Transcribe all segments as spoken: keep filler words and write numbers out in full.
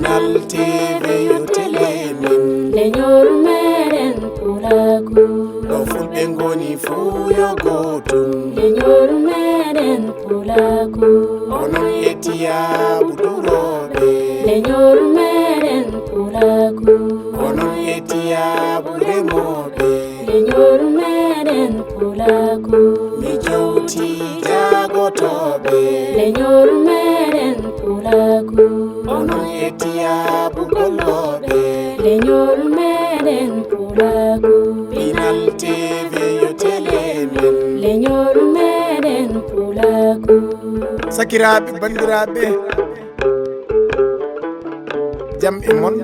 Pinal T V yo tele men. Leñol meɗen Pulaagu. Ɗo fulɓe ngoni fuu yo gootum. Leñol meɗen Pulaagu. Onon etiyaabu durooɓe. Leñol meɗen Pulaagu. Onon etiyaabu remooɓe. Leñol meɗen Pulaagu. Mi jowti jaagotooɓe. Leñol meɗen Pulaagu. Onon etiyaabu gollooɓe. Leñol meɗen Pulaagu. Pinal T V yo tele men. Leñol meɗen Pulaagu. Sakiraaɓe, banndiraaɓe, jam e mon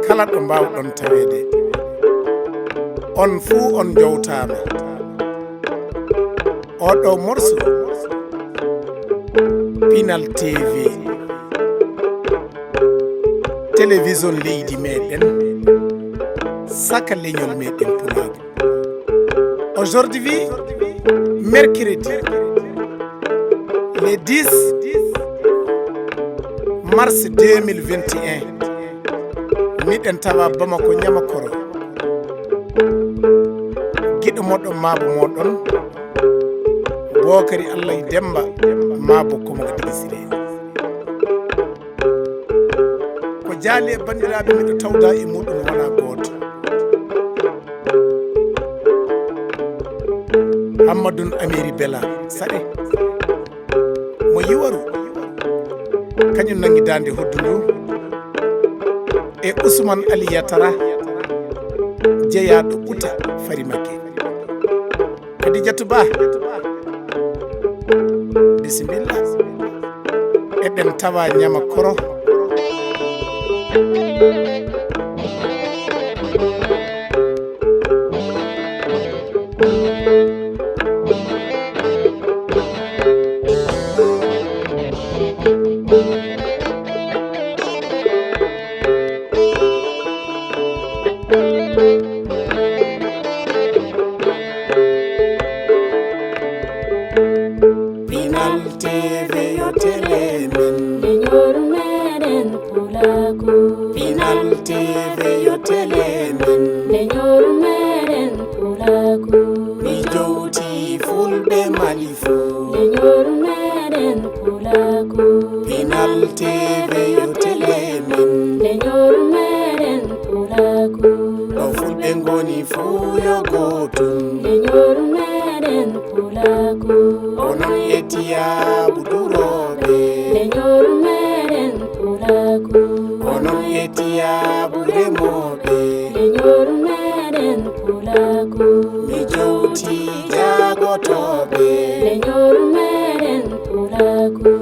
kala ɗo mbaawɗon taweede. On fuu on njowtaama. Oɗo morso, Pinal T V, télévision leydi meɗen, saka leñol meɗen Pulaagu. Aujourd'hui, mercredi, le dix mars deux mille vingt et un, miɗen tawa Bamako Ñamakoro. Giɗo moɗon maabo moɗon, Bookari Allah e Demba maabo ko mo Adigi Siree. Ko jaali e banndiraaɓe miɗo tawda e muɗum wona gooto. Hammadun Amiri Bela Saɗe. Mo Yiwaru, kañum nangi daande hoddu ndu, e Usman Ali Yatara, jeyaaɗo Ɓuta Fari Makke. Kadijatu Ba, bisimilla. Eɗen tawa Ñamakoro. Pinal T V yo tele men. Leñol meɗen Pulaagu. Pinal T V yo tele men. Leñol meɗen Pulaagu. Mi jowti fulɓe Mali fuu. Leñol meɗen Pulaagu. Pinal T V yo tele men. Leñol meɗen Pulaagu. Ɗo fulɓe ngoni fuu yo gootum. Leñol meɗen Pulaagu. Onon etiyaabu durooɓe. Leñol meɗen Pulaagu. Onon etiyaabu remooɓe. Leñol meɗen Pulaagu. Mi jowti jaagotooɓe. Leñol meɗen Pulaagu.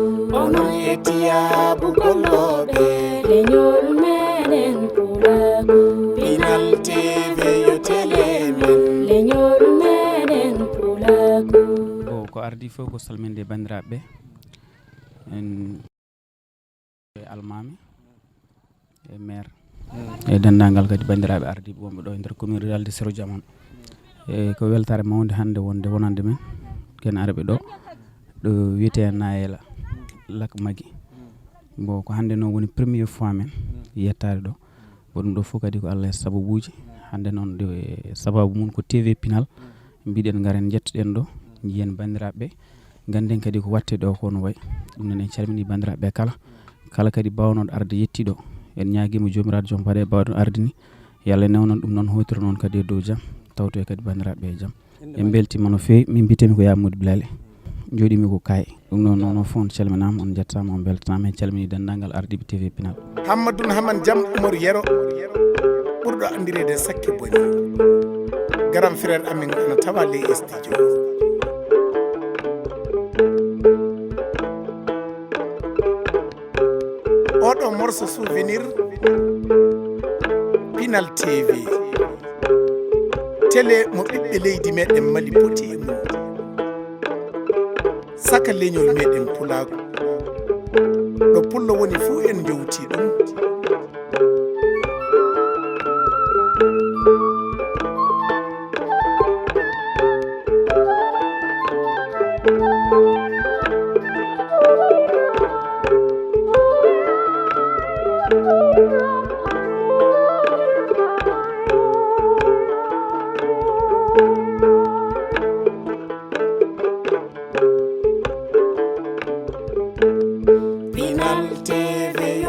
Onon etiyaabu gollooɓe. Leñol meɗen Pulaagu. Pinal T V yo tele men. Leñol meɗen Pulaagu. Ko, ko ardi fof ko salminde banndiraaɓe en e almaami e maire e denndaangal kadi banndiraaɓe ardiiɓe wonɓe ɗo e nder commune rurale de Sero Jaman. E ko weltaare mawnde hannde wonde wonande men ken arɓe ɗo, ɗo wiyetee Nayela Lak Magi. Bon, ko hannde noon woni premier fois men yettaade ɗo. Ko ɗum ɗo fof kadi ko Allah e sababuuji. Hannde noon nde sababu mum ko T V Pinal. Mbiɗen ngaren njettoɗen ɗo, njiyen banndiraaɓe ɓe. Ngannden kadi ko waɗte ɗo ko no wayi. Ɗum noon en calminii banndiraaɓe ɓe kala. Kala kadi baawnoɗo arde yetti ɗo. En ñaagiima Joomiraaɗo joom baɗe baawɗo arde ni. Yo Allah newnan ɗum noon, hoytoro noon kadi e dow jam. Tawtoye kadi banndiraaɓe e jam. En mbeltiima no feewi. Min mbiyetee-mi ko Yaa Mody Bilali. Njooɗii-mi ko Kaay. Ɗum noon, noon fof on calminaama, on njettaama, on mbeltanaama. En calminii denndaangal ardiiɓe T V Pinal. Hammadun Haman Jam Umaru Yero, ɓurɗo anndireede Sakke Boni. Grand frère amin ana tawa ley studio. Oɗo morso souvenir, Pinal T V. Télé mo ɓiɓɓe leydi meɗen Mali poti e mum. Saka leñol meɗen Pulaagu. Ɗo pullo woni fuu en njowti ɗum.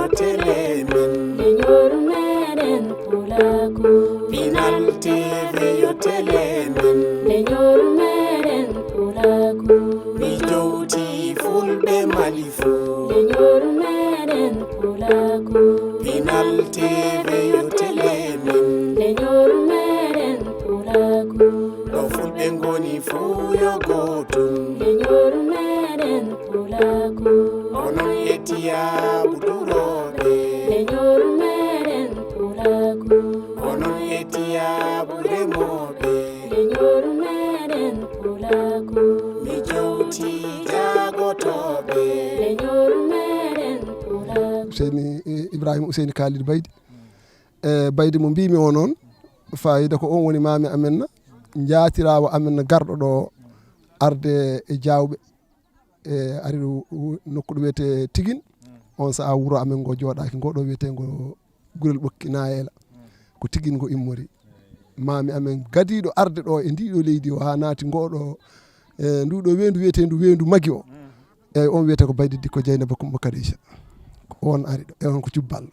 Tele men. Leñol meɗen Pulaaku. Pinal T V yo tele men. Leñol meɗen Pulaaku. Mi jowti fulɓe Mali fuu. Leñol meɗen Pulaaku. Pinal T V yo tele men. Leñol meɗen Pulaaku. Ɗo fulɓe ngoni fuu yo gootum. Leñol meɗen Pulaaku. Onon e tiyaabu durooɓe. Leñol meɗen Pulaaku. Onon e tiyaabu remooɓe. Leñol meɗen Pulaaku. Mi jowti jaagotooɓe. Leñol meɗen Pulaaku. Useyni, eh, Ibrahima Useyni Kaalid Baydi. E baydi mo mbiimi o noon, fayida ko on woni maami amen na, njaatiraawo amen na garɗo ɗo arde e jaawɓe. E ari ɗo nokku ɗo wiyetee Tigin. On sahaa wuro amen ngo jooɗaaki, ngo ɗo wiyetee ngo Gurel Ɓokki Nayeela. Ko Tigin ngo immori. Maami amen gadiiɗo arde ɗo e ndiiɗo leydi o haa naati ngo ɗo, e ndu ɗo weendu wiyeteendu Weendu Magi o. Eeyi, on wiyetee ko Baydi Dikko Jeynaba Kumba Kadija. Ko on ari ɗo. E on ko cubballo.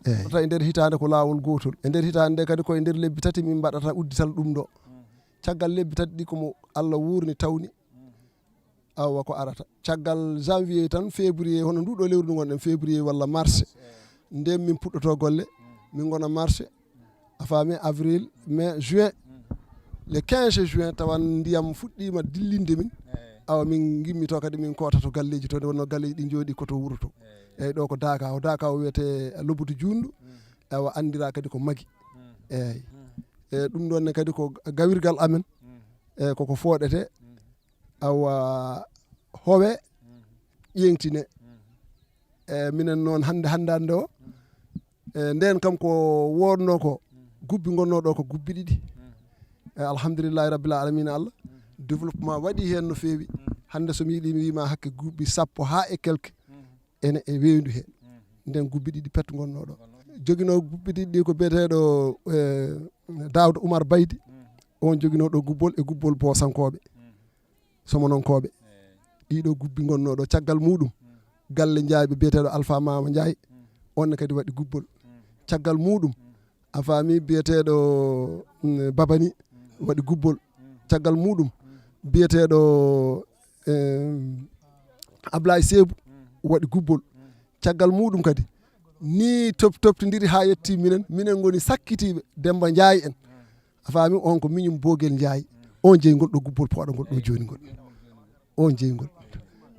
Eeyi. Wota e nder hitaande ko laawol gootol. E nder hitaande nde kadi ko e nder lebbi tati min mbaɗata uddital ɗum ɗo. Caggal lebbi tati ɗi ko mo Allah wuurni tawni. Awa ko arata. Caggal janvier tan, février, hono ndu ɗo lewru ndu ngonɗen, février walla mars. Nden min puɗɗoto golle, min ngona mars, a faami, avril, mai, juin. Le quinze juin tawan ndiyam fuɗɗiima dillinde min. Awa min ngimmi to kadi min koota to galleeji to, nde wonno galleeji ɗi njooɗi ko to wuro to. Eeyi, ɗo ko Daaka, o Daaka o wiyetee Lobudu Juundu. Awa anndira kadi ko Magi. Eeyi. E ɗum ɗon ne kadi ko gawirgal amen. E koko fooɗetee. Awa howe ƴeeŋtine. E minen noon hannde, hannde, hannde o, e ndeen kam ko woodnoo ko gubbi ngonnoo ɗo ko gubbi ɗiɗi. E alhamdulillahi rabbil alamina Allah, développement waɗi heen no feewi. Hannde so mi yiɗi mi wiima hakke gubbi sappo haa e quelque ene e weendu he. Nden gubbi ɗiɗi pet ngonnoo ɗo. Joginoo gubbi ɗiɗi ɗi ko biyeteeɗo, e, Daawda Umar Baydi. On joginoo ɗo gubbol e gubbol Boosankooɓe. Somononkooɓe. Ɗiɗo gubbi ngonnoo ɗo. Caggal muuɗum, galle Njaay ɓe biyeteeɗo Alfa Maama Njaay, on ne kadi waɗi gubbol. Caggal muuɗum, a faami, biyeteeɗo, mm, Babani waɗi gubbol. Caggal muuɗum, biyeteeɗo, em, Ablaye Seebu waɗi gubbol. Caggal muuɗum kadi, ni tof-, toftindiri haa yetti minen, minen ngoni sakkitiiɓe Demba Njaay en. A faami, on ko miñum Boogel Njaay. On jeyi ngol ɗo gubbol pooɗo ngol ɗo jooni ngol. On jeyi ngol.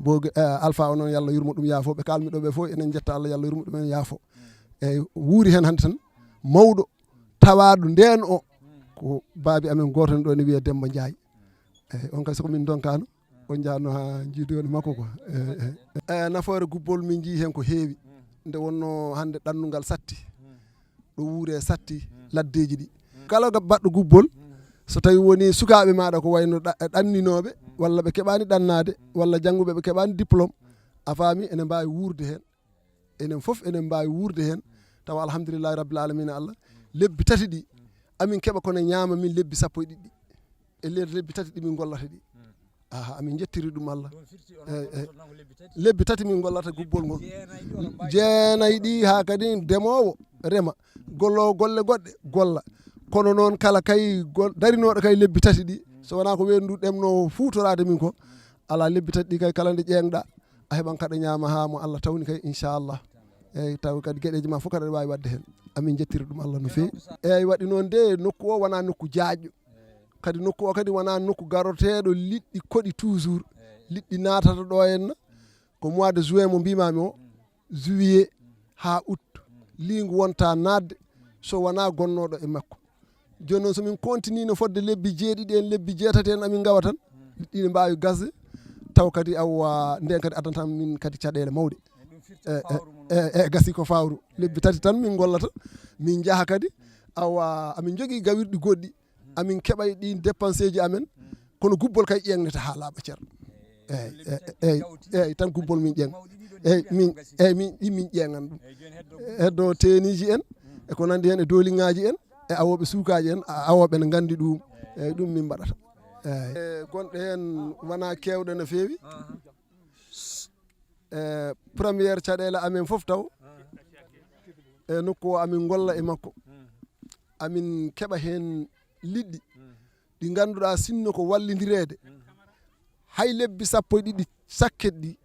Boogel, eh, Alfa o noon, yo Allah yurmo ɗum, yaafo ɓe kaalmi ɗo ɓe fof, enen njetta Allah, yo Allah yurmo ɗum en, yaafo. Eeyi, wuuri heen hannde tan, mawɗo, tawaaɗo ndeen o, ko baabi amen gooto ne ɗo ne wiyee Demba Njaay. Eeyi, on kadi so ko min ndonkaano, on njaano haa njiidooni makko quoi. Eeyi, eeyi. Eeyi, nafoore gubbol min njii heen ko heewi. Nde wonnoo hannde ɗannungal satti. Ɗo wuuree satti laddeeji ɗi. Kala ga baɗɗo gubbol, so tawi woni sukaaɓe maaɗa ko wayno ɗa-, ɗanninooɓe, walla ɓe keɓaani ɗannaade, walla jannguɓe ɓe keɓaani diplôme, a faami, ene mbaawi wuurde heen. Enen fof enen mbaawi wuurde heen, tawa alhamdulillahi rabbil alamina Allah, lebbi tati ɗi, amin keɓa kono ñaama min lebbi sappo e ɗiɗi. E nder lebbi tati ɗi min ngollata ɗi. Aha, amin njettiri ɗum Allah. Eeyi, eeyi. Lebbi tati min ngollata gubbol ngol. Jeenayi ɗi haa kadi ndemoowo rema. Golloowo golle goɗɗe golla. Kono noon kala kay gol-, darinooɗo kay lebbi tati ɗi, so wonaa ko weendu ɗemnoowo fuutoraade min ko, alaa, lebbi tati ɗi kay kala nde ƴeeŋɗa, a heɓan kaɗa ñaama haa mo Allah tawni kay, inchallah. Eeyi, taw kadi geɗeeji ma fof kadi aɗa waawi waɗde heen. Amin njettiri ɗum Allah no feewi. Eeyi, waɗi noon de nokku o wonaa nokku jaajɗo. Kadi nokku o kadi wonaa nokku garoteeɗo liɗɗi koɗi toujours. Liɗɗi naatata ɗo henna. Ko mois de juin mo mbiimaami o, juillet haa août. Liingu wonta naatde so wonaa gonnooɗo e makko. Jooni noon so min continue no fodde lebbi jeeɗiɗi en, lebbi jeetati en amin ngawa tan, liɗɗi ne mbaawi gasde, taw kadi awa ndeen kadi addanta min kadi caɗeele mawɗe. E, e, e, e gasi ko fawru. Lebbi tati tan min ngollata, min njaha kadi, awa amin njogii gawirɗi goɗɗi, amin keɓa e ɗin dépenseeji amen, kono gubbol kay ƴeeŋnete haa laaɓa cer. Eeyi, eeyi, eeyi, eeyi, tan gubbol min ƴeeŋ. Eeyi, min, eeyi, min, ɗin min ƴeeŋan ɗum. Heddo teeniiji en, e ko nanndi heen e dooliŋaaji en, e awooɓe suukaaji en, a-, awooɓe ne nganndi ɗum. Eeyi, ɗum min mbaɗata. Eeyi. E, gonɗe heen wonaa keewɗe no feewi. E, première caɗeele amen fof taw, e nokku o amin ngolla e makko. Amin keɓa heen liɗɗi ɗi ngannduɗaa sinno ko wallindireede. Hay lebbi sappo e ɗiɗi sakket ɗi,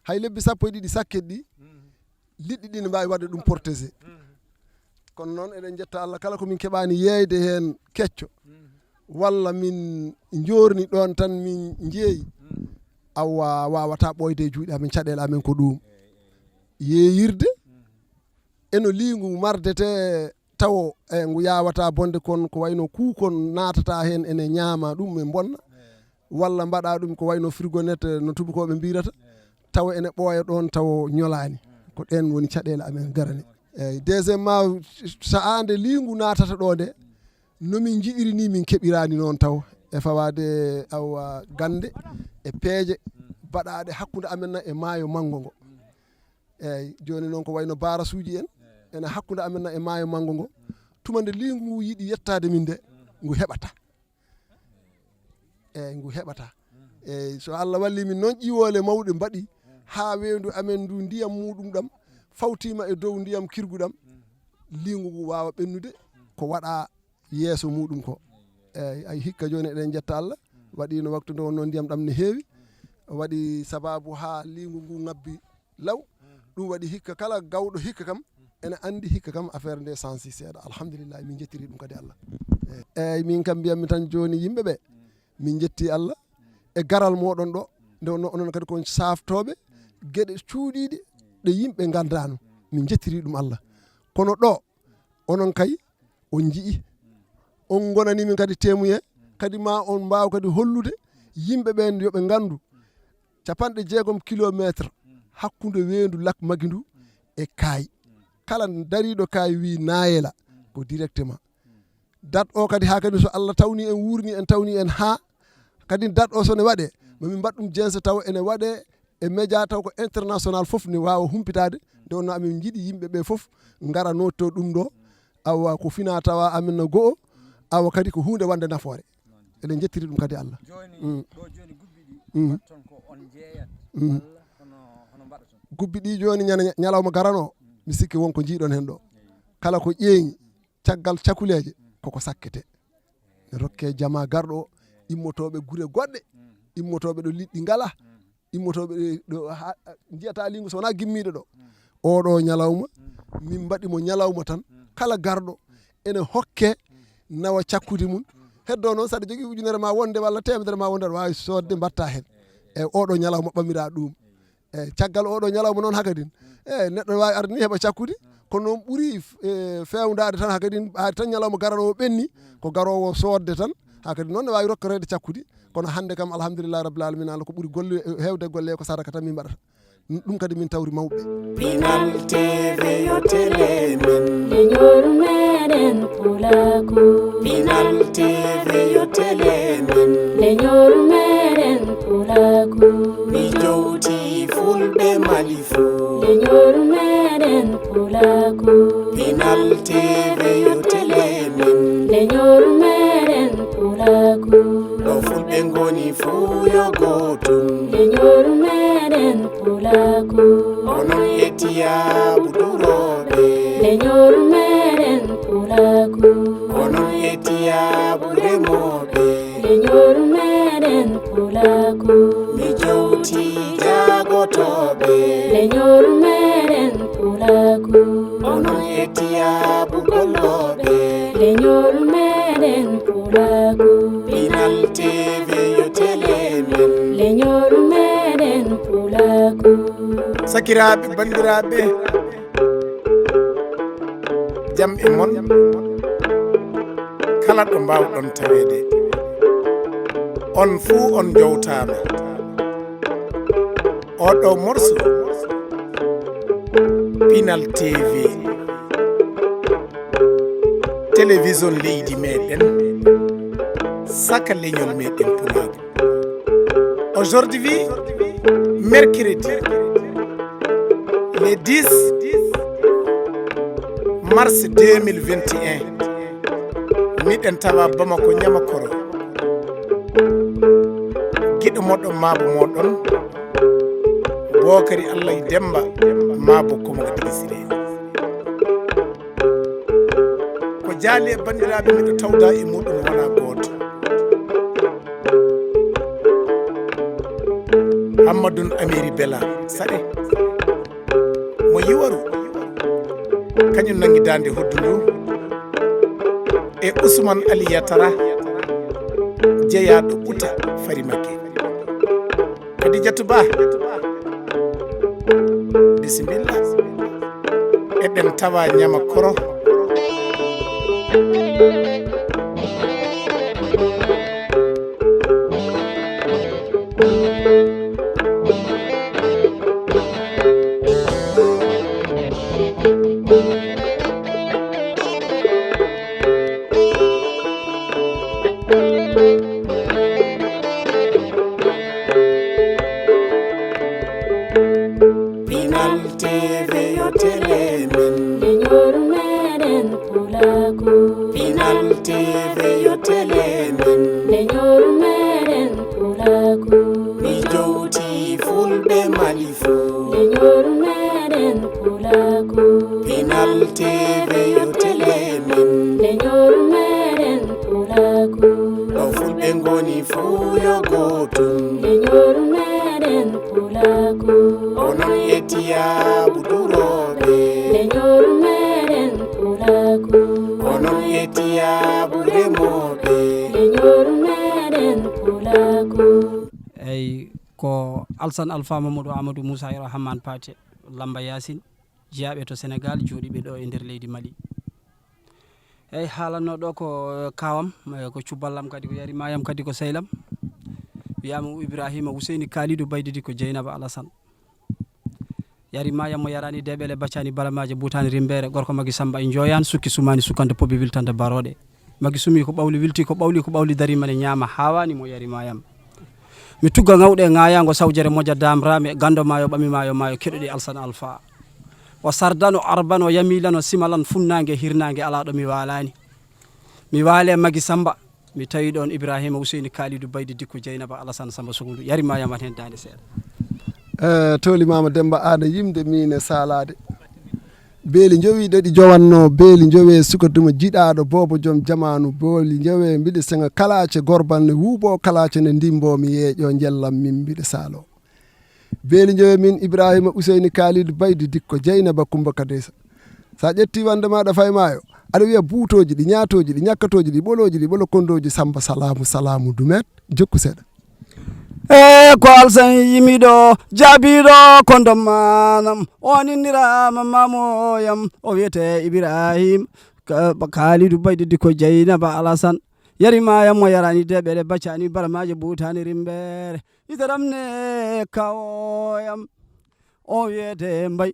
hay lebbi sappo e ɗiɗi sakket ɗi, liɗɗi ɗi ne mbaawi waɗde ɗum protégé. Kono noon eɗen njetta Allah kala ko min keɓaani yeeyde heen kecco, walla min njoorni ɗoon tan min njeeyi, awa waawata ɓooyde e juuɗe amen, caɗeele amen ko ɗum. Yeeyirde eno liingu mardete tawo e ngu yaawata bonde, kon ko wayno kuukon naatata heen ene ñaama ɗum e mbonna, walla mbaɗa ɗum ko wayno frigonette no tubakooɓe mbirata, tawa ene ɓooya ɗoon tawo ñolaani. Ko ɗeen woni caɗeele amen garani. Eyyi, deuxièmement, sa'a nde liingu naatata ɗo nde, no min njiɗiri ni min keɓirani noon taw e fawaade awa gannde e peeje baɗaaɗe hakkunde amen na e maayo manngo ngo. Eyyi, jooni noon ko wayno baarasuuji en ene hakkunde amen na e maayo manngo ngo. Tuma nde liingu ngu yiɗi yettaade min nde, ngu heɓata. Eyyi, ngu heɓata. Eyyi, so Allah walli min noon, ƴiwoole mawɗe mbaɗi haa weendu amen ndu, ndiyam muɗum ɗam fawtiima e dow ndiyam kirgu ɗam, liingu ngu waawa ɓennude ko waɗa yeeso muɗum ko. Eyyi, ay hikka jooni eɗen njetta Allah, waɗi no waktu nde wonno ndiyam ɗam ne heewi, waɗi sababu haa liingu ngu ngabbi law. Ɗum waɗi hikka kala gawɗo hikka kam ene anndi hikka kam affaire nde sansi seeɗa. Alhamdulillah, min njettiri ɗum kadi Allah. Eyyi, min kam mbiyammi tan jooni yimɓe ɓe, min njetti Allah e garal moɗon ɗo. Nde wonno onon kadi ko saaftooɓe geɗe cuuɗiiɗe ɗe yimɓe nganndano. Min njettiri ɗum Allah. Kono ɗo onon kay on nji'i, on ngonani min kadi témoin, kadi ma on mbaaw kadi hollude yimɓe ɓen yo ɓe nganndu capanɗe jeegom kilometre hakkunde weendu Lac Maguindu e Kaay. Kala dariiɗo Kaay wi Nayela ko directement. Dat o kadi haa kadi so Allah tawni en, wuurni en, tawni en haa kadi dat o so ne waɗe, ma min mbaɗ ɗum jense taw ene waɗe e média taw ko international fof ne waawa humpitaade. Nde wonno amin njiɗi yimɓe ɓe fof ngara notto ɗum ɗo. Awa ko fina tawa amin no go'o, awa kadi ko huunde wonde nafoore. Eɗen njettiri ɗum kadi Allah. Jooni, Mm. ɗo jooni gubbi ɗi Mm. mbaɗton ko on njeeyat Mm. walla hono, hono mbaɗaton? Gubbi ɗi jooni ñana-, ñalawma garano, mi sikki won ko njiiɗon heen ɗo. Kala ko ƴeeŋi caggal cakuleeje koko sakkete. Ne rokke jama garɗo o, immotooɓe gure goɗɗe, immotooɓe ɗo liɗɗi ngala, immotooɓe ɗo, ɗo ha, njiyata liingu so wonaa gimmiiɗo ɗo. Oɗo ñalawma, min mbaɗi mo ñalawma tan, kala garɗo ene hokke nawa cakkudi mum. Heddo noon, saɗa jogii ujunere ma wonde walla teemedere ma wonde, aɗa waawi soodde mbatta heen. E oɗo ñalawma ɓamira ɗum. E caggal oɗo ñalawma noon hakadin, e neɗɗo waawi arde ni heɓa cakkudi, kono noon ɓuri, e, fewndaade tan hakadin, ɓaade tan ñalawma garanowo ɓenni, ko garowo soodde tan, hakadin noon ne waawi rokkoreede cakkudi. Kono hannde kam, alhamdulillahi rabbil alamina, Allah ko ɓuri golle, heewde golle ko sadaka tan min mbaɗata. Ɗum kadi min tawri mawɓe. Pinal T V yo tele men. Leñol meɗen Pulaaku. Pinal T V yo tele men. Leñol meɗen Pulaaku. Mi jowti fulɓe Mali fo. Leñol meɗen Pulaaku. Pinal T V yo tele men. Leñol meɗen Pulaaku. Ɗo fulɓe ngoni fo yo gootun. Leñol meɗen Pulaaku. Onon e tiyaabu durooɓe. Leñol meɗen Pulaaku. Onon e tiyaabu remooɓe. Leñol meɗen Pulaaku. Mi jowti jaagotooɓe. Leñol meɗen Pulaaku. Onon e tiyaabu gollooɓe. Leñol meɗen Pulaaku. Pinal T V yo tele men. Leñol meɗen Pulaaku. Sakiraaɓe, banndiraaɓe, jam e mon kala ɗo mbaawɗon taweede. On fuu on njowtaama. Oɗo morso, Pinal T V, télévision leydi meɗen, saka leñol meɗen Pulaagu. Aujourd'hui, mercredi, le dix mars deux mille vingt et un, miɗen tawa Bamako Ñamokoro. Giɗo moɗon maabo moɗon, Bookari Allah e Demba maabo Komo Adigi Siré. Daali e banndiraaɓe, miɗo tawda e muɗum wona gooto. Hammadun Ameri Bela Saɗe, mo Yiwaru, kañum nangi daande hoddu ndu, e Usman Ali Yatara, jeyaaɗo Ɓuta Fari Makke. Kadijatu Ba, bisimilla. Eɗen tawa Ñama Koro. Pinal T V yo tele men. Leñol meɗen pulaaku. Pinal T V yo tele men. Leñol meɗen pulaaku. Mi jowti fulɓe Mali fo. Leñol meɗen pulaaku. Pinal T V yo tele men. Leñol meɗen pulaaku. Ɗo fulɓe ngoni fo yo gootum. Leñol meɗen pulaaku. Onon e tiyaabu durooɓe. Leñol meɗen pulaaku. Onon e tiyaabu remooɓe. Leñol meɗen pulaaku. Eyi, ko Alsan Alfa Mamadou Amadou Moussa Yero Hamman Pate, Lamba Yaasin, jiyaaɓe to Senegal, jooɗiiɓe ɗo e nder leydi Mali. Eyi, haalanno ɗo ko, eh, kaawam, eh, ko cubballam kadi, ko yarimaayam kadi, ko sehlam. Wiyaama Ibrahima Huseyni Kalidou Baydidi ko Jeynaba Alasan. Yarimaayam mo yaraani deeɓele, baccaani balamaaje, buutaani rimbeere, gorko Magi Samba e Njooyaan, sukki sumaani, sukanta pobbi wiltanta barooɗe. Magi sumi ko ɓawli, wilti ko ɓawli, ko ɓawli dariima ne ñaama, haawaani mo yarimaayam. Mi tugga ŋawɗe e ŋaayaango sawjere moja daam raame, ganndo maayo ɓami maayo maayo, keɗoɗi Alsan Alfa. O sardano, arbano, yamilano, simalan, funnaange, hirnaange, alaa ɗo mi waalaani. Mi waale Magi Samba, mi tawi ɗoon Ibrahima Huseyni Kalidou Baydi Dikko Jeynaba Alasan Samba Sugundu, yarimaayam heen daande seeɗa. Eh, toli Mama Demba, aɗa yimde miin e saalaade. Beeli njowi ɗo ɗi njowanno, beeli njowe suka duma jiɗaaɗo boobo joom jamaanu, beeli njowe mbiɗa seŋa kalaace gorbal ne wuubo kalaace ne ndimbo mi yeeƴo njellam min mbiɗa saalo. Beeli njowe min Ibrahima Useyni Kalidu Baydi Dikko Jeynaba Kumba Kadesa. Sa ƴetti wande maɗa fay maayo, aɗa wiya buutooji ɗi, ñaatooji ɗi, ñakkatooji ɗi, ɓolooji ɗi, ɓolo kondooji Samba salaamu, salaamu dumeet, jokku seeɗa. E ko Alsan yimiɗo, jaabiɗo kondo manam, o nindirama mamoyam, o wiyete Ibrahim Ka-, Kalidu Baydi Dikko Jeynaba Alasan. Yarimayam mo yarani deɓere, baccani barmaje, butani rimbere. Itaram ne kawoyam, o wiyete Mbay.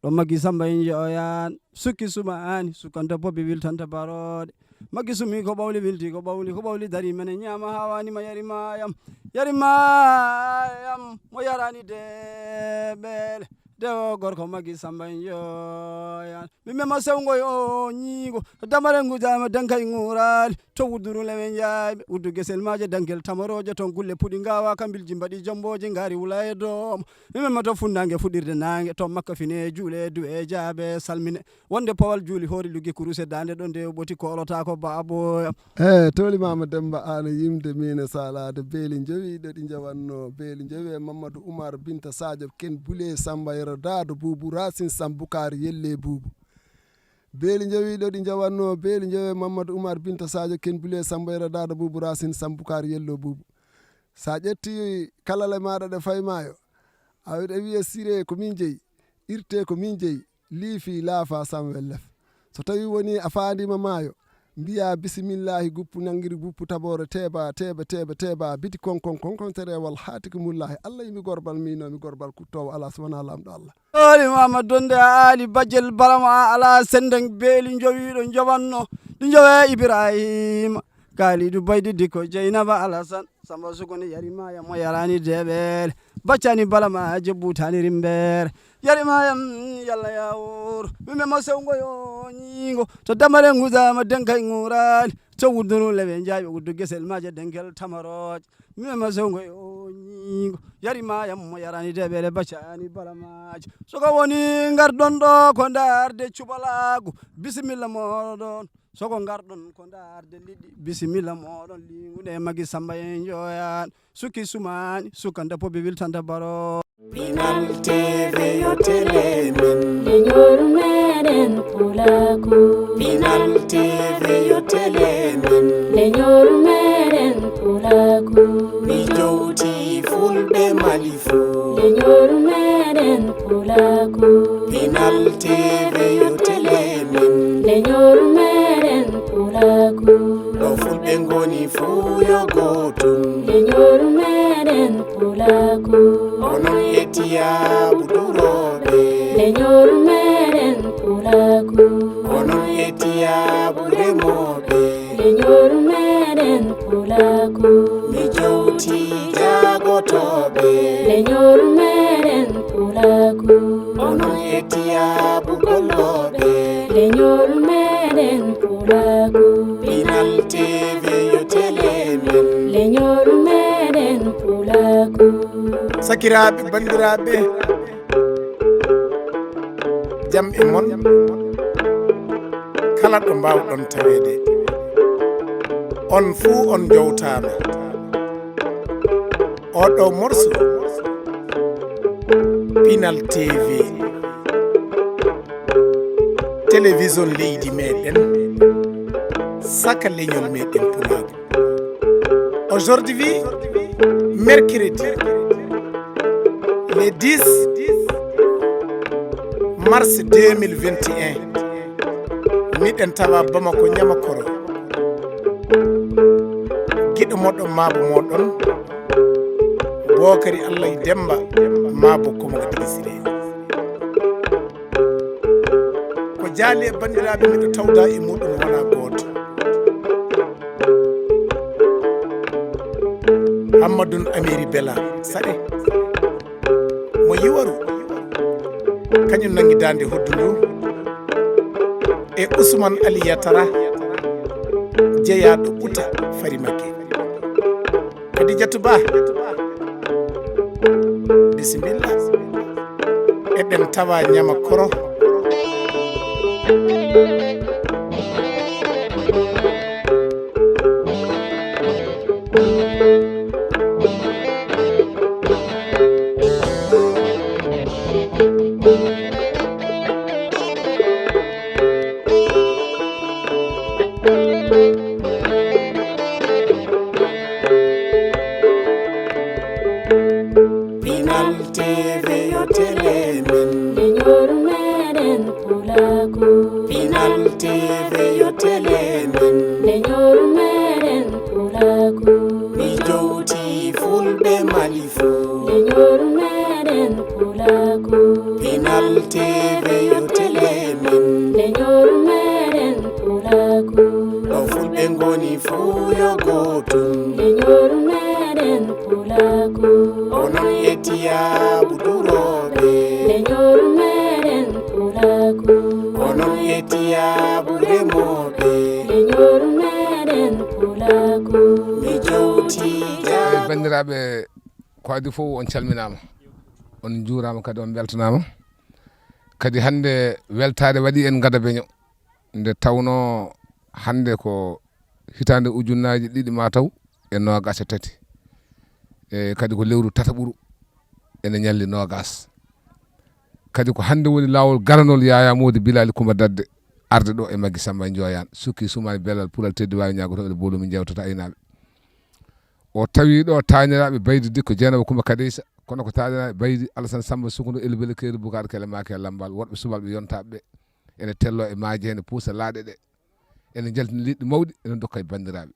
Ɗo Maggi Samba en njoyan, sukki sumaani, sukkanta bobbi wiltanta barooɗe. Maggi sumi ko ɓawli, wilti ko ɓawli, ko ɓawli dari mene ñaama hawani ma yari mayam. Yari mayam, mo yarani deɓele. Dewo gorko Maggi Samba en njoyan. Mi mema sewngoy o ñiigo. Damare ngujama dankay ngurali. To wudduru lewe njayɓe. Wuddu gesel maaje dangel tamoroje. Ton gulle puɗi ngawa kambilji mbaɗi jomboji ngari wula e doom. Mi mema to funnaange fuɗirde naange, to makka fine juule duwe jaabe salmine. Wonde powal juuli hoori lugi kuruse daande ɗo nde ɓoti koolotako baabo. E toli Mama Demba, ana yimde min e salade beeli njowi ɗo ɗi njawanno. Beeli njowi e Mamadou Oumar Binta Sadio Ken Bule Samba Yero Dado Bubu Racine Sam Bukar Yelle Bubu. Beeli njowi ɗo ɗi njawanno, beeli njowi e Mamadou Oumar Binta Sadio Ken Bule Samba Yero Dado Bubu Racine Sam Bukar Yello Bubu. Sa ƴetti kalale maɗa ɗe fay maayo, a wiɗa wiya sire ko min jeyi, irte ko min jeyi, liifi laafa samwel lef. So tawi woni a faandima maayo, mbiya bisimillahi guppu nangiri guppu tabore teeba, teebe, teebe, teeba, biti konkon, konkon terewal, haati ko mullahi. Allah yimi gorbal, mino mi gorbal kuttowo ala so wona lamɗo Allah. Ori mama donde a ali bajel barama a ala senden beeli njowiɗo njowanno. Ɗi njowe Ibrahima. Kalidu Baydi Dikko Jeynaba Alasan. Samba Sukuni yari maya mo yarani deɓele. Baccani balama jebbutani rimbere. Yari mayam, yalla yawur. Mime ma sewngo yo ñiingo. To damare ngudama denkay ngurali. To wudduru lewe njaaɓe wuddu gesel maaje denkel tamarooje. Mime ma sewngo yo ñiingo. Yari mayam mo yarani deɓere bacani balamaaji. Soko woni ngarɗon ɗo ko ndaarde cuɓalaagu. Bisimilla mooɗon. Soko ngarɗon ko ndaarde liɗɗi. Bisimilla mooɗon liingude magi Samba e Njoyan. Suki sumani, suka nda pobi wiltanda baro. Pinal T V yo tele men. Leñol meɗen pulaku. Pinal T V yo tele men. Leñol meɗen pulaku. Mi jowti fulɓe Mali fo. Leñol meɗen pulaku. Pinal T V yo tele men. Leñol meɗen pulaku. Ɗo fulɓe ngoni fuu yo gootun. Leñol meɗen pulaku. Onon e tiyaabu durooɓe. Leñol meɗen pulaku. Onon e tiyaabu remooɓe. Leñol meɗen pulaku. Mi jowti jaagotooɓe. Leñol meɗen pulaku. Onon e tiyaabu gollooɓe. Leñol meɗen pulaku. Pinal T V yo tele men. Leñol meɗen pulaku. Sakiraaɓe, banndiraaɓe, jam e mon, kala ɗo mbaawɗon taweede, on fuu on njowtaama. Oɗo morso, Pinal T V, télévision leydi meɗen, saka leñol meɗen pulaagu. Aujourd'hui, mercredi, le dix mars deux mille vingt et un, miɗen tawa Bamako Ñamakoro. Giɗo moɗon maabo moɗon, Bookari Allah e Demba maabo Komo Adigi Siré. Ko jaali e banndiraaɓe miɗo tawda e muɗum wona gooto. Hammadun Amiri Bela Saɗe. Mo Yiwaru, kañum nangi daande hoddu ndu, e Usman Ali Yatara, jeyaaɗo Ɓuta Fari Makke. Kadijatu Ba, bisimilla. Eɗen tawa Ñamakoro. Pinal T V yo tele men. Leñol meɗen pulaku. Pinal T V yo tele men. Leñol meɗen pulaku. Mi jowti fulɓe Mali fo. Leñol meɗen pulaku. Pinal T V yo tele men. Leñol meɗen pulaku. Ɗo fulɓe ngoni fuu yo gootun. Leñol meɗen pulaku. Onon e tiyaabu durooɓe. Leñol meɗen pulaku. Onon e tiyaabu remooɓe. Leñol meɗen pulaku. Mi jowti jaa- Banndiraaɓe, ko adii fof on calminaama. On njuuraama kadi on mbeltanaama. Kadi hannde weltaare waɗi en ngada beño. Nde tawnoo hannde ko hitaande ujunnaaji ɗiɗi maa taw e noogaas e tati. E kadi ko lewru tataɓuru ene ñalli noogaas. Kadi ko hannde woni laawol garanol Yaayaa Moodi Bilaali Kumba Dadde arde ɗo e Maggi Samba Njooyaan. Sukki Sumaani Belal Pulal Teddi Waawi Ñaago to ɓe Boolumi Jeewtata Aynaaɓe. O tawi ɗo taaniraaɓe Baydi Dikko Jeenaba Kumba Kadeysa, kono ko taaniraaɓe Baydi Alasan Samba Sukundu Elbele Keeri Bukaar Kele Maake Lambaal, woɗɓe subalɓe yontaaɓe ɓe ene tello e maaje, ene puusa laaɗe ɗe, ene njaltina liɗɗi mawɗi, ene ndokka e banndiraaɓe.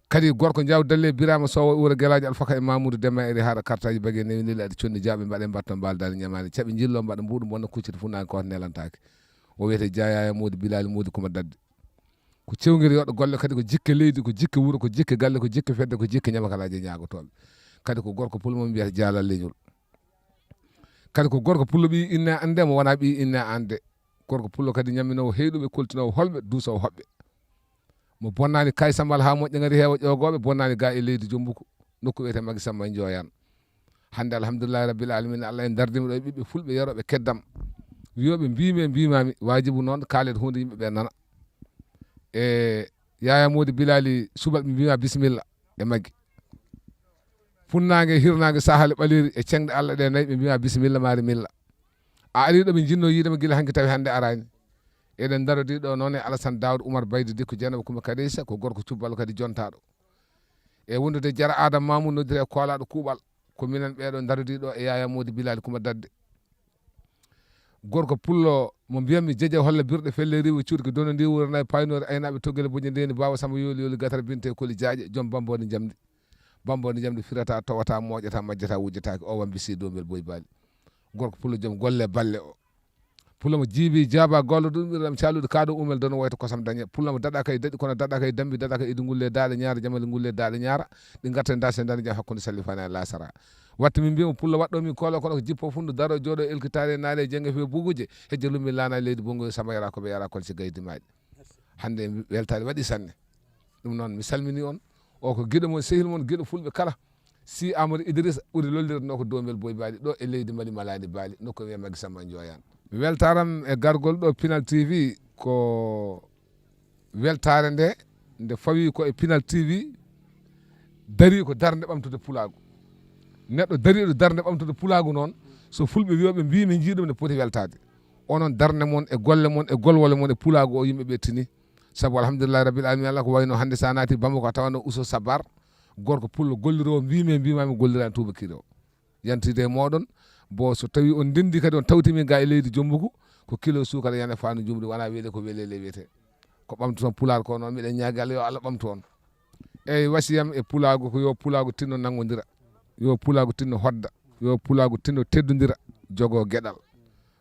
Kadi gorko Jaaw Dalle Biraama Sowa Uura Gelaajo Alfaka e Mamudu Demba eri haara kartaaji bagi newi neli adi conni jaaɓe mbaɗe mbatta mbaal daani ñamaani caɓe jillo mbaɗa mbuɗu bonna kuccita funaange ko nelantaake. O wiyete Jaayaaya Moodi Bilaali Moodi Kumba Dadde. Ko cewngir yoɗo golle kadi ko jikke leydi, ko jikke wuro, ko jikke galle, ko jikke fedde, ko jikke ñamakalaaje ñaagotooɓe. Kadi ko gorko pulmo mbiyata Jaalal Leñol. Kadi ko gorko pullo ɓii inne an de, mo wonaa ɓii inne an de. Gorko pullo kadi ñamminoowo heyɗuɓe, koltinoowo holɓe, duusoowo hoɓɓe. Mo bonnaani kay sambal haa moƴƴa ngari heewa ƴoogooɓe, bonnaani gaa e leydi Jombuku, nokku wiyetee Maggi Samba e Njooyaan. Hannde, alhamdulillahi rabbil alamina, Allah en dardiima ɗo e ɓiɓɓe fulɓe yarooɓe keddam. Wiyooɓe mbiimi e mbiimaami, waajibu noon kaalet huunde yimɓe ɓe nana. E Yaya Moodi Bilali Subalɓe mbiima bisimilla e Maggi. Funnaange, hirnaange, sahale ɓaleeri e ceŋɗe Allah ɗe nayi, ɓe mbiima bisimilla maari milla. A arii ɗo ɓe njinnoo yiide ma gila hanki tawi hannde araani. Eɗen ndarodii ɗo noon e Alasan Daawda Umar Baydi Dikko Jeenaba Kumba Kadeysa, ko gorko cubballo kadi jontaaɗo. E wondude Jara Adama Mamu noddiri e koolaaɗo kuuɓal, ko minen ɓeeɗo ndarodii ɗo e Yaya Moodi Bilali Kumba Dadde. Gorko pullo mo mbiyatmi Jeje Holla Birɗe Felle Riiwe Cuuɗi Dono Ndi Wuro Nayi Paynoori Aynaaɓe Toggele Boje Ndeeni Baawa Samba Yooli Yooli Gatara Binte Koli Jaaƴe Joom Bamboode Njamndi. Bamboode Njamndi firata, towata, moƴata, majjata, wujjataake o wambi si dow mbel boy baali. Gorko pullo joom golle balle o. Pullo mo jiibi jaaba gollo ɗum ɓirɗam caluɗi kaɗo umel dono woyta kosam dañe. Pullo mo daɗa kay daɗi kono daɗa kay dambi daɗa kay idi ngulle daɗa ñaara jamali ngulle daɗa ñaara. Ɗi garta dase dana jam hakkunde sallifani e lasara. Watta min mbiyamo pullo waɗɗo min koolo kono ko jippo fundu daro jooɗo elkitare naale jenge fe buguje. Hejja lummi lana leydi bongo sama yara ko ɓe yara kol si gaydi maɗi. Hannde weltaare waɗi sanne. Ɗum noon mi salmini on. O ko giɗo mon sehil mon giɗo fulɓe kala. Si Amadou Idrissa ɓuri lollirde no ko dombel boy baali ɗo e leydi Mali malani baali nokku wiye Maggi Samba Njoyan. Mi weltaram e gargol ɗo Pinal T V ko weltaare nde nde fawi ko e Pinal T V dari ko darnde ɓamtude pulaagu. Neɗɗo dariɗo darnde ɓamtude pulaagu noon so fulɓe wiyoɓe mbi min jiiɗum ne poti weltaade. Onon darnde mon e golle mon e golwole mon e pulaagu o yimɓe ɓe tini. Sabu alhamdulillahi rabbil alamin Allah ko wayno hannde sa naati Bamako a tawanno Uso Sabar gorko pullo golliroowo mbimi e mbimami gollirani tubakiri o. Yantide e moɗon bo so tawi on ndendi kadi on tawti min ga e leydi Jombugu ko kilo sukara yana fanu jumri wona wele ko welele wiyete. Ko ɓamtu ton pulaar ko noon miɗen ñaagi Allah yo Allah ɓamtu on. Eyyi wasiyam e pulaagu ko yo pulaagu tinno nanngodira, yo pulaagu tinno hodda, yo pulaagu tinno teddodira, jogo geɗal.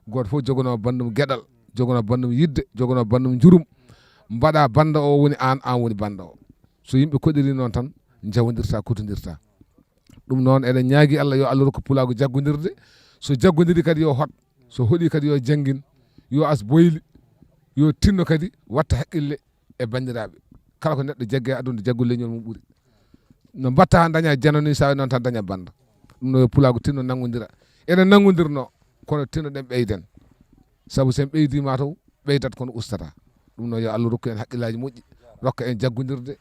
Gooto fof jogono banndum geɗal, jogono banndum yidde, jogono banndum njurum. Mbaɗa bannda o woni aan, aan woni bannda o. So yimɓe koɗiri noon tan njawodirta, kotondirta. Ɗum noon eɗen ñaagi Allah yo Allah rokku pulaagu jaggondirde. So jaggodiri kadi yo hot, so hoɗi kadi yo janngin, yo as boyli, yo tinno kadi watta haqqille e banndiraaɓe. Kala ko neɗɗo jagge e aduna jaggol leñol mum ɓuri. No mbatta ha daña janani sawi noon tan daña bannda. Ɗum no yo pulaagu tinno nanngodira. Eɗen nanngodirno kono tinno ɗen ɓeyden. Sabu sen ɓeydi mataw ɓeydat kono ustata. Ɗum no yo Allah rokku en haqqillaji moƴƴi, rokka en jaggodirde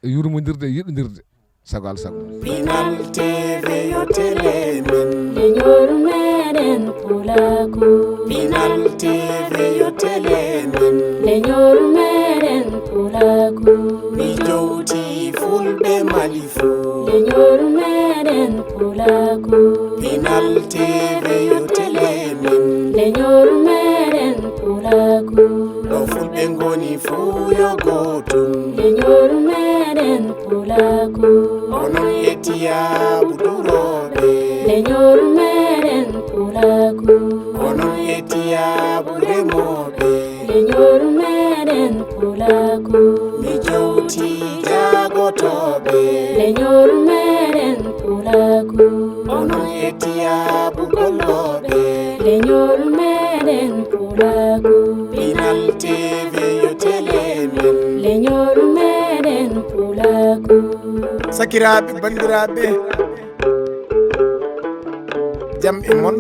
e yurmodirde e yiɗodirde. Sagal sago. Pinal T V yo tele men. Leñol meɗen pulaagu. Pinal T V yo tele men. Leñol meɗen pulaagu. Mi jowti fulɓe Mali fo. Leñol meɗen pulaagu. Pinal T V yo tele men. Leñol meɗen pulaagu. Ɗo fulɓe ngoni fo yo gotum. Leñol meɗen pulaagu. Onon e tiyaabu durooɓe. Leñol meɗen pulaagu. Onon e tiyaabu remooɓe. Leñol meɗen pulaagu. Mi jowti jaagotooɓe. Leñol meɗen pulaagu. Onon e tiyaabu gollooɓe. Leñol meɗen pulaagu. Pinal T V yo tele men. Leñol meɗen pulaagu. Sakiraaɓe, banndiraaɓe, jam e mon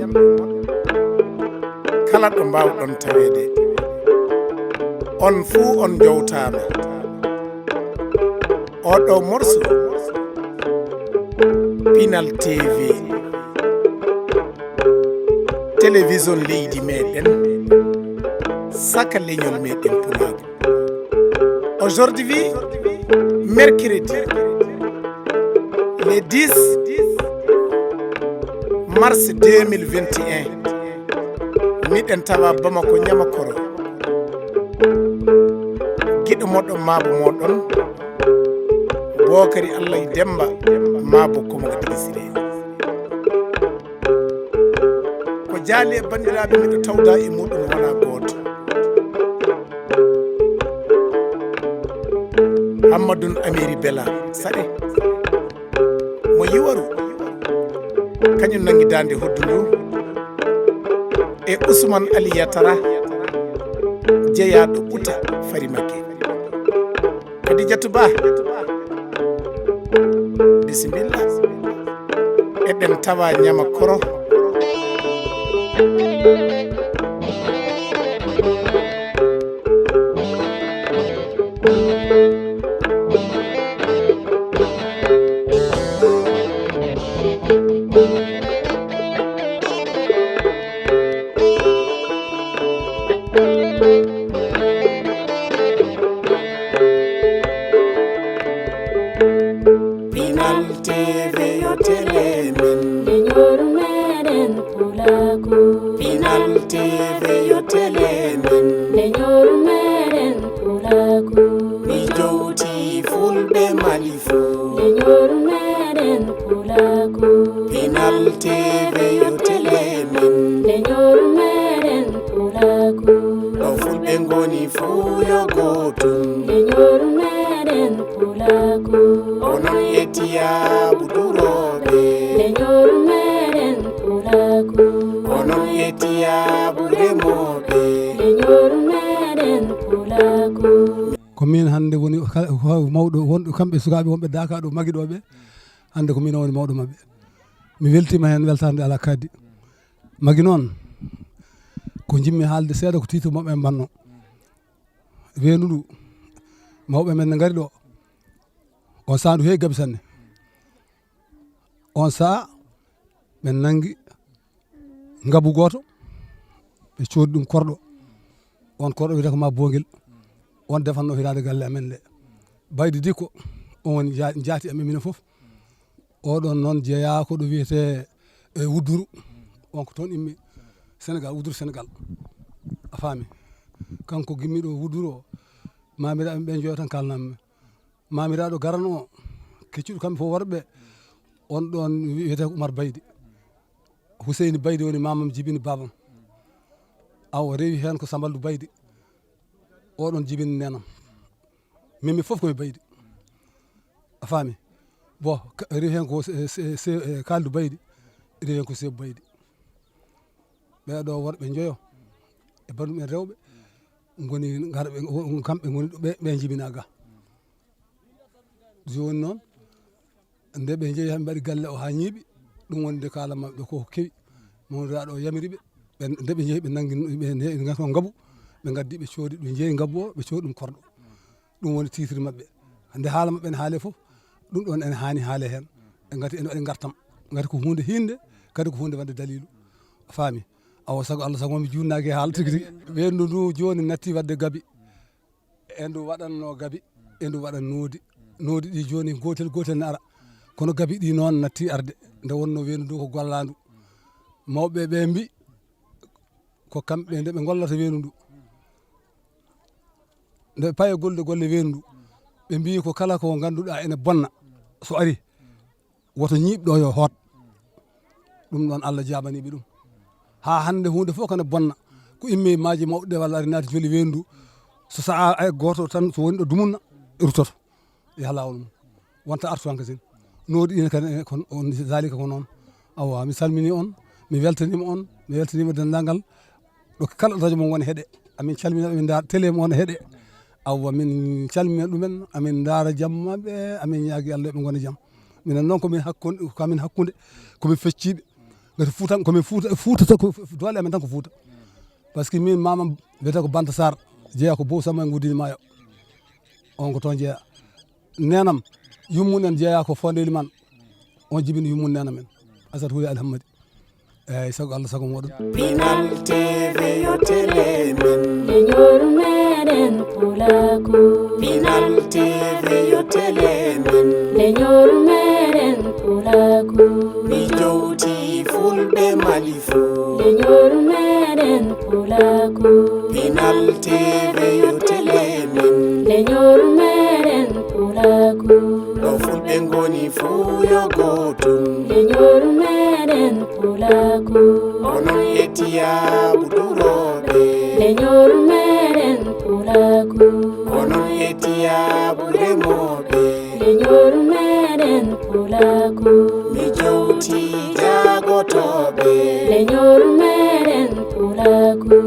kala ɗo mbaawɗon taweede. On fuu on njowtaama. Oɗo morso Pinal T V, télévision leydi meɗen, saka leñol meɗen pulaagu. Aujourd'hui, mercredi, le dix mars deux mille vingt et un, miɗen tawa Bamako Ñamakoro. Giɗo moɗon maabo moɗon, Bookari Allah e Demba maabo Komo Adigi Siré. Ko jaali e banndiraaɓe miɗo tawda e muɗum wona gooto. Hammadun Amiri Bela Saɗe. Mo Yiwaru. Kañum nangi daande hoddu ndu. E Usman Ali Yatara, jeyaaɗo Ɓuta Fari Makke. Kadijatu Ba, bisimilla. Eɗen tawa Ñama Koro. Pinal T V yo tele men. Leñol meɗen Pulaaku. Pinal T V yo tele men. Leñol meɗen Pulaaku. Mi jowti fulɓe Mali fof. Leñol meɗen Pulaaku. Pinal T V yo tele men. Leñol meɗen Pulaaku. Ɗo fulɓe ngoni fof yo gootum. Leñol meɗen Pulaaku. Onon e tiyaabu durooɓe. Leñol meɗen Pulaaku. Onon e tiyaabu remooɓe. Leñol meɗen Pulaaku. Ko min hannde woni kala, mawɗo wonɗo, kamɓe sukaaɓe wonɓe Daaka ɗo, Magi ɗo ɓe, hannde ko min woni mawɗo maɓɓe. Mi weltiima heen weltaade alaa kaddi. Magi noon, ko njiɗmi haalde seeɗa ko titre maɓɓe mbanno. Weendu ndu, mawɓe men ne ngari ɗo. On sahaa ndu heewi gabi sanne. On sahaa ɓe nanngi ngabu gooto, ɓe coodi ɗum korɗo. On korɗo wiyetee ko Maa Boongel. On defannoo hitaande galle amen nde. Baydi Dikko, on woni ja-, jaati amen minen fof. Oɗon noon jeyaa ko ɗo wiyetee, e, Wudduru. On ko toon immi Senegaal, Wudduru Senegaal. A faami? Kanko gimmiiɗo Wudduru o, maamiraaɓe ɓe njoyo tan kaalnammi. Maamiraaɗo garanoo o, keccuɗo kamɓe fof worɓe, on ɗoon wiyetee ko Umar Baydi. Huseyni Baydi woni maamam, jibini baabam. Awa, rewi heen ko Sambaldu Baydi. Oɗon jibini neenam. Min, min fof ko mi Baydi. A faami? Bon, ka-, rewi heen ko se-, se-, se-, e, Kaldu Baydi, rewi heen ko Seebu Baydi. Ɓee ɗoo worɓe njoyo e banndum en rewɓe ngoni, ngar-, ɓe, kamɓe ngoni ɗo, ɓe, ɓe njibinaa ga. Jooni noon, nde ɓe njehi, haa ɓe mbaɗi galle o haa ñiiɓi, ɗum woni nde kaalan-mi ɓe ko kewi. Mawniraaɗo o yamiri ɓe, ɓe, nde ɓe njehi, ɓe nanngi, ɓe nde-, ɓe ngarti ngabu, ɓe ngaddi, ɓe coodi, ɓe njeeyi ngabu o, ɓe coodi ɗum korɗo. Ɗum woni titre maɓɓe. Nde haala maɓɓe ene haalee fof, ɗum ɗoon ene haani haalee heen. Ɓe ngati ene waɗi ngartam. Ngati ko huunde hiinde, kadi ko huunde waɗde daliilu. A faami? Awa, sago Allah, sago mi juutnaaki e haala tigi tigi. Weendu ndu jooni natti waɗde gabi. E ndu waɗatnoo gabi, e ndu waɗa noodi. Noodi ɗi jooni gootel gootel ne ara. Kono gabi ɗi noon natti arde. Nde wonnoo weendu ndu ko gollaandu. Mawɓe ɓe mbi ko kamɓe nde ɓe ngollata weendu ndu. Nde paye golde golle weendu ndu, ɓe mbi ko kala ko ngannduɗaa ene bonna, so ari, woto ñiiɓ ɗo yo hoot. Ɗum ɗoon Allah jaabanii ɓe ɗum. Haa hannde huunde fof kana bonna. Ko immii maaje mawɗe walla ari naati joli weendu. So sa'a ay gooto tan, so woni ɗo dumunna, ruttoto. Yaha laawol mum. Wonta artu han kasin. Noodi ɗin kadi, e, kon, on zalika ko noon. Awa, mi salminii on, mi weltaniima on, mi weltaniima denndaangal. Ɗo kala rajo mon woni heɗe. Amin calmina, amin ndaara télé mon heɗe. Awa, min calmina ɗumen, amin ndaara jam maɓɓe, amin ñaagi Allah ɓe ngona jam. Minen noon ko min hakkun-, ko amin hakkunde, ko min fecciiɓe. Ngati Fuutan-, ko min Fuuta, Fuuta tan ko, doole amen tan ko Fuuta. Par ce que min maamam wiyetee ko Banta Sarr, jeyaa ko Bow Samba e Ngudini Maayo. On ko toon jeyaa. Neenam, yummum en jeyaa ko Fondeli Man. On jibini yummum neenam en. Asad Huya Alhammadi. Eeyi, sago Allah, sago mooɗon. Pinal T V yo tele men. Leñol meɗen Pulaaku. Pinal T V yo tele men. Leñol meɗen Pulaaku. Mi jowti fulɓe Mali fof. Leñol meɗen Pulaaku. Pinal T V yo tele men. Leñol meɗen Pulaaku. Ɗo fulɓe ngoni fof yo gootum. Leñol meɗen Pulaaku. Onon e tiyaabu durooɓe. Leñol meɗen Pulaaku. Onon e tiyaabu remooɓe. Leñol meɗen Pulaaku. Mi jowti jaagotooɓe. Leñol meɗen Pulaaku. Pulaaku.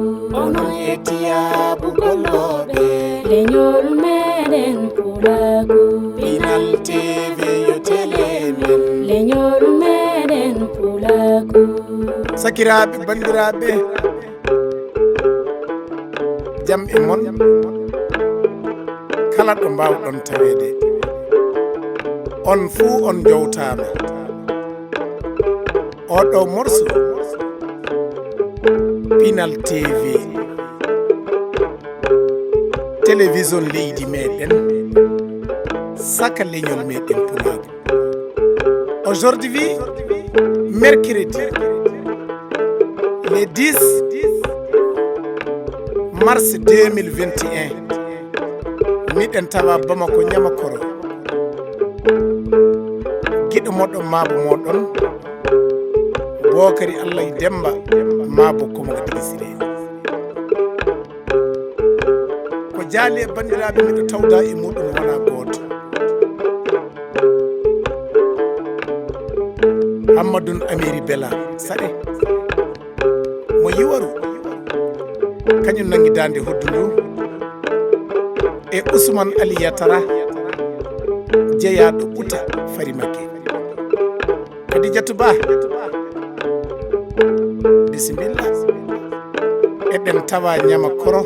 Onon e tiyaabu gollooɓe. Leñol meɗen Pulaaku. Pinal T V yo tele men. Leñol meɗen Pulaaku. Sakiraaɓe, banndiraaɓe, jam e mon, kala ɗo mbaawɗon taweede. On fuu on njowtaama. Oɗo morso, Pinal T V, télévision leydi meɗen, saka leñol meɗen Pulaagu. Aujourd'hui, mercredi, le dix mars deux mille vingt et un, miɗen tawa Bamako Ñamakoro. Giɗo moɗon maabo moɗon, Bookari Allah e Demba maabo Komo Digi Siré. Ko jaali e banndiraaɓe miɗo tawda e muɗum wona gooto. Hammadun Amiri Bela Saɗe. Mo Yiwaru, kañum nangi daande hoddu ndu, e Usman Ali Yatara, jeyaaɗo Ɓuta Fari Makke. Kadijatu Ba, bisimilla. Eɗen tawa Ñamakoro.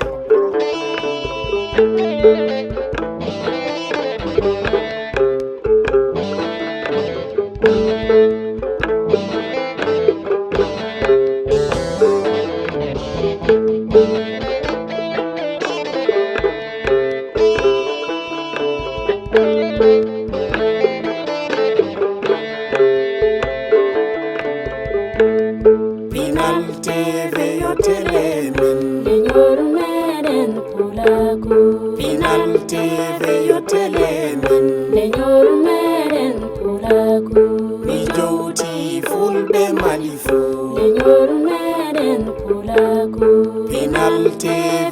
Pinal T V yo tele men. Leñol meɗen Pulaaku. Pinal T V yo tele men. Leñol meɗen Pulaaku. Mi jowti fulɓe Mali fuu. Leñol meɗen Pulaaku. Pinal T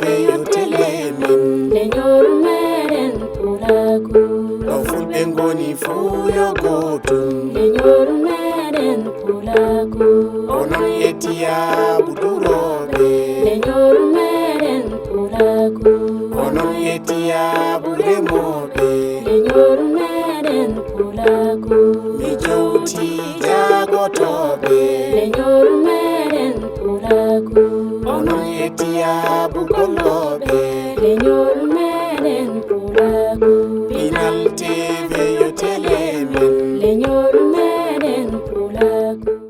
V yo tele men. Leñol meɗen Pulaaku. Ɗo fulɓe ngoni fuu yo gootum. Leñol meɗen Pulaaku. Onon e tiyaabu durooɓe. Leñol meɗen Pulaaku. Onon e tiyaabu remooɓe. Leñol meɗen Pulaaku. Mi jowti jaagotooɓe. Leñol meɗen Pulaaku. Onon e tiyaabu gollooɓe. Leñol meɗen Pulaaku. Pinal T